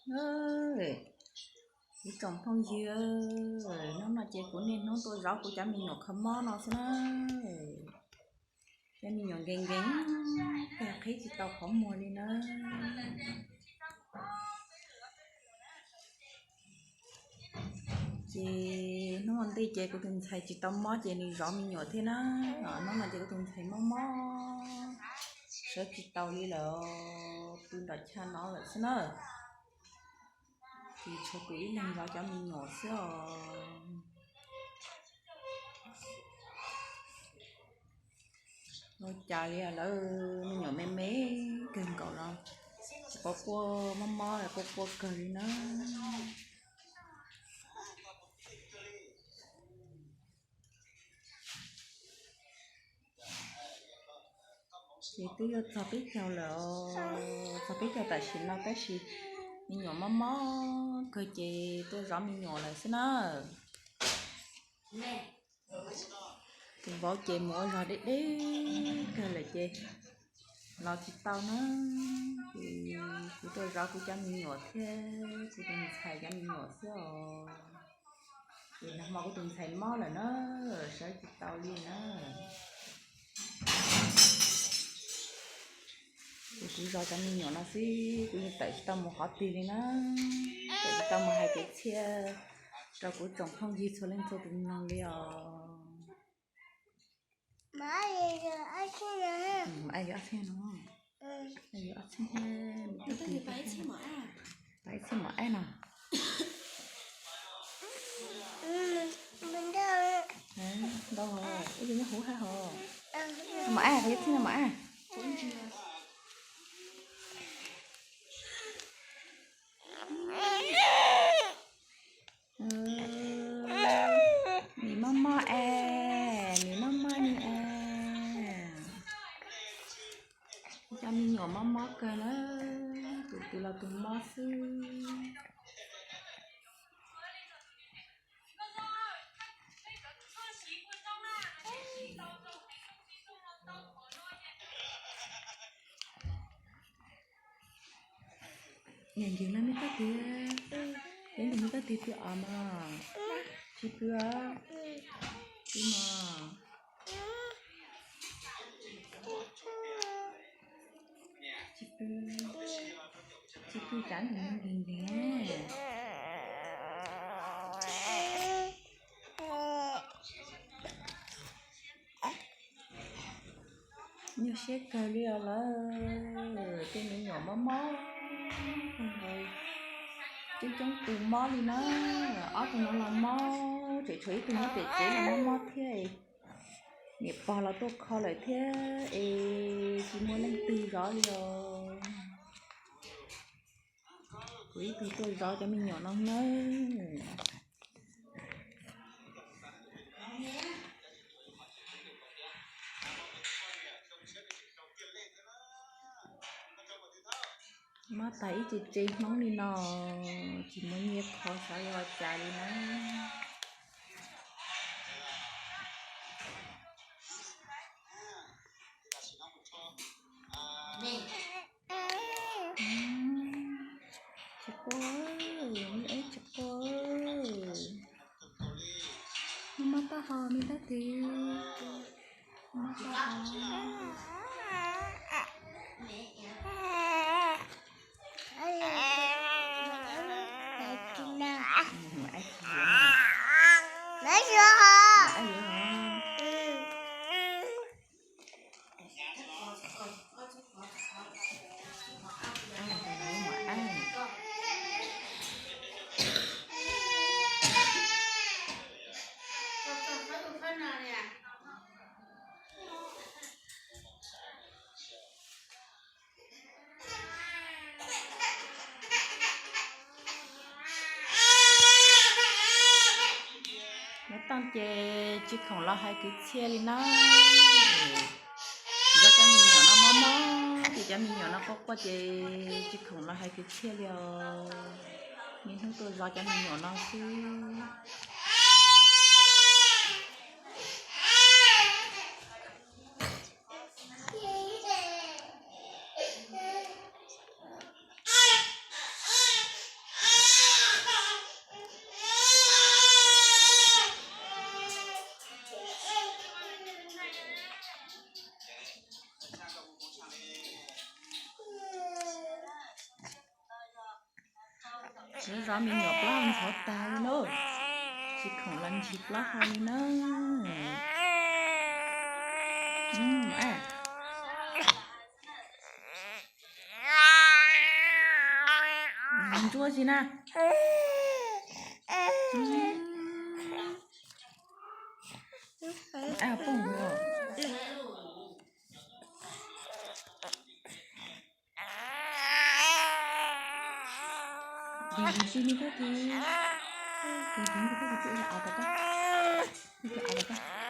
Ib tsoom phooj ywg, hnub no ces kuv niaj hnub tuaj zov kuv cov me nyuam kho mob no xwb na. Cov me nyuam nkees nkees, kag qhib tsis tau qhov muag li na. Ces hnub ntej ces kuv tus ntxhais tsis tau mob ces nws zov me nyuam thiab na. Hnub no ces kuv tus ntxhais mob mob, sawv tsis tau li lawm, pw nram chaw no lawm xwb na. Ces tshuav kuv ib leeg zov cov me nyuam xwb os. Ua cas li lawv me nyuam me me kawg nkaus los quaj quaj mob mob quaj quaj kawg li na. Ces twb yuav txog peb caug lawm, txog peb caug tam sim no tab sis me nyuam mob mob kawg ces tuaj zov me nyuam lawm xwb na. Tus vauv ces mus ua zog deb deb kawg lawm ces los tsis tau na. Ces kuv tuaj zov kuv cov me nyuam thiab kuv tus ntxhais cov me nyuam xwb os. Ces nag hmo kuv tus ntxhais mob lawm na, sawv tsis tau li na. Kuv kuv zov cov me nyuam no xwb, kuv yeej tawm tsis tau mus qhov twg li na. Tawm tsis tau mus hais kev txhiaj rau kuv tsoom phooj ywg txhua leej txhua tus mloog li os. Mas yuav ob txhiab no, yuav ob txhiab, pab ib txhiab mos aib no. Ntau hos, ib tug nyob hauv hab hos. Mos aib, pab ib txhiab no mos aib. Nws mob mob es, nws mob mob ni es. Cov me nyuam mob mob kawg na, tus twg los tus mob xwb. Niam ncig no me koj tiag, peb tus me koj tiag pw os mas, tsis pw os, pw mas, tsis pw, tsis pw cas tus me ncig ncig. Nyuaj siab kawg li os lawm, tej me nyuam mob mob, coob coob tus mob li na, ob tug no los mob, tseem tshuav ib tug nyob pem tsev los mob mob thiab. Niam pog los tuaj kho lawm thiab es tsis muaj leej twg zov li os. Kuv ib tug tuaj zov cov me nyuam no nawb. Mob tag ib ce tse Hmoob li no, tsis muaj nyiaj kho xav li ua cas li na. Tsis quaj, me eb tsis quaj. Mob mob taub hau me tab tis. Mob mob taub hau. Nyob tooj ces tsis khoom los hais kwv txhiaj li na. Zov cov me nyuam no mob mob ces cov me nyuam no quaj quaj ces tsis khoom los hais kwv txhiaj li os. Niaj hnub tuaj zov cov me nyuam no xwb. Zov zov me nyuam plaub hau ntxhov tag li na. Tsis khoom los ntsis plaub hau li na. Ntsuab si na. Pooj. Dim dim si me tub ki. Dim dim me tub ki, twb av tas koj. Twb av tas koj.